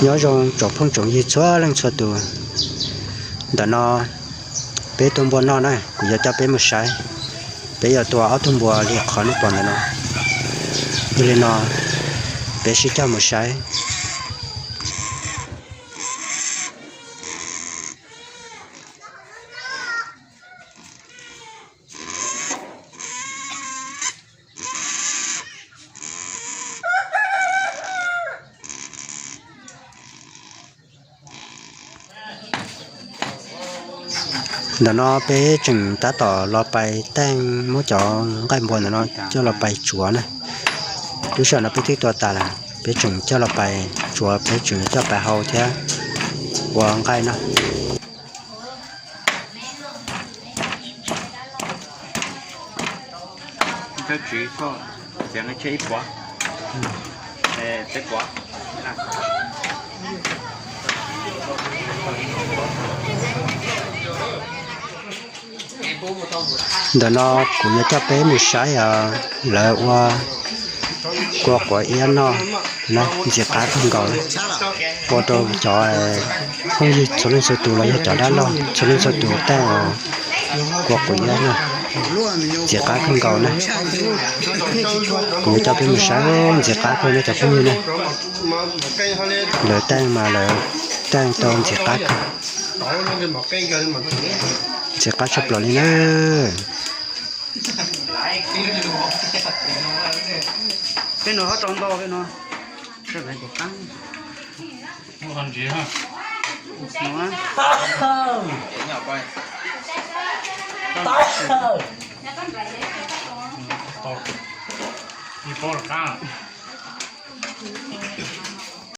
Nyob zoo tsoom phooj tsoom ywg txhua leej txhua tus. Ntawm no peb tua npua noj na, kuv yuav coj peb mus saib. Peb yuav tua ob tug npua li qhov nej pom ntawm no. Yog li no, peb sib coj mus saib. Ntawm no peb tseem tab tom los pais teej, muab cov nqaij npua ntawm no coj los pais tsuav na. Lub sij hawm no peb twb tua tas lawm, peb tseem coj los pais tsuav, peb tseem coj pais hau thiab ua nqaij no. Ntawm no kuv yuav coj peb mus saib os, lawv ua kua quav iab noj na, ntxim qab kawg nkaus. Ua rau cov phooj ywg txhua leej txhua tus los yog cov dab laug txhua leej txhua tus teej kua quav iab noj, ntxim qab kawg nkaus na. Kuv yuav coj peb mus saib, ntxim qab kawg na cov phooj ywg na. Lawv teej mas lawv teej tau ntxim qab kawg, ntxim qab tshaj plaws li na. Peb no ho rau ntau peb no. Ib pob rov qab.